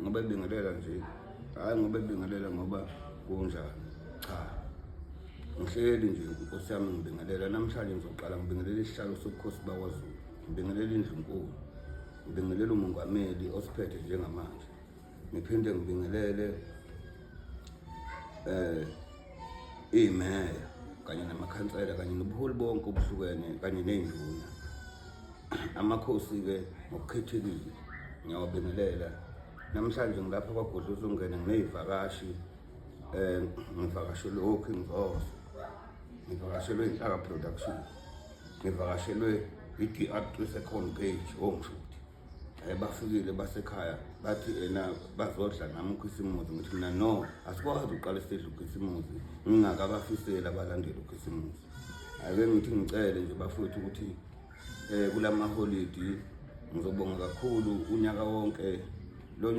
Ngoba ebingelela nje, hhayi ngoba ebingelela ngoba kunjani. Cha, ngihleli nje nkosi yami ngibingelela. Namhlanje ngizoqala ngibingelela isihlalo sobukhosi bakwaZulu, ngibingelela indlunkulu, ngibingelela umongameli osiphethe njengamanje, ngiphinde ngibingelele imeya kanye namakhansela kanye nobuholi bonke obuhlukene kanye ney'nduna. Amakhosi-ke ngokukhethekile ngiyawabingelela. Namhlanje ngilapha kwaGodla Uzungene, nginey'vakashi, ngivakashelwe o-King Zoso, ngivakashelwe Inhlaka Production, ngivakashelwe i-DR Second Page ongishuthi. Bafikile basekhaya bathi ena bazodla nami ukhisimuzi. Ngithi mina no, asikwazi ukuqala isidla ukhisimuzi ngingakabafiseli abalandeli ukhisimuzi. Ake ngithi ngicele nje bafowethu ukuthi kulamaholidi ngizobonga kakhulu unyaka wonke lo nyaka.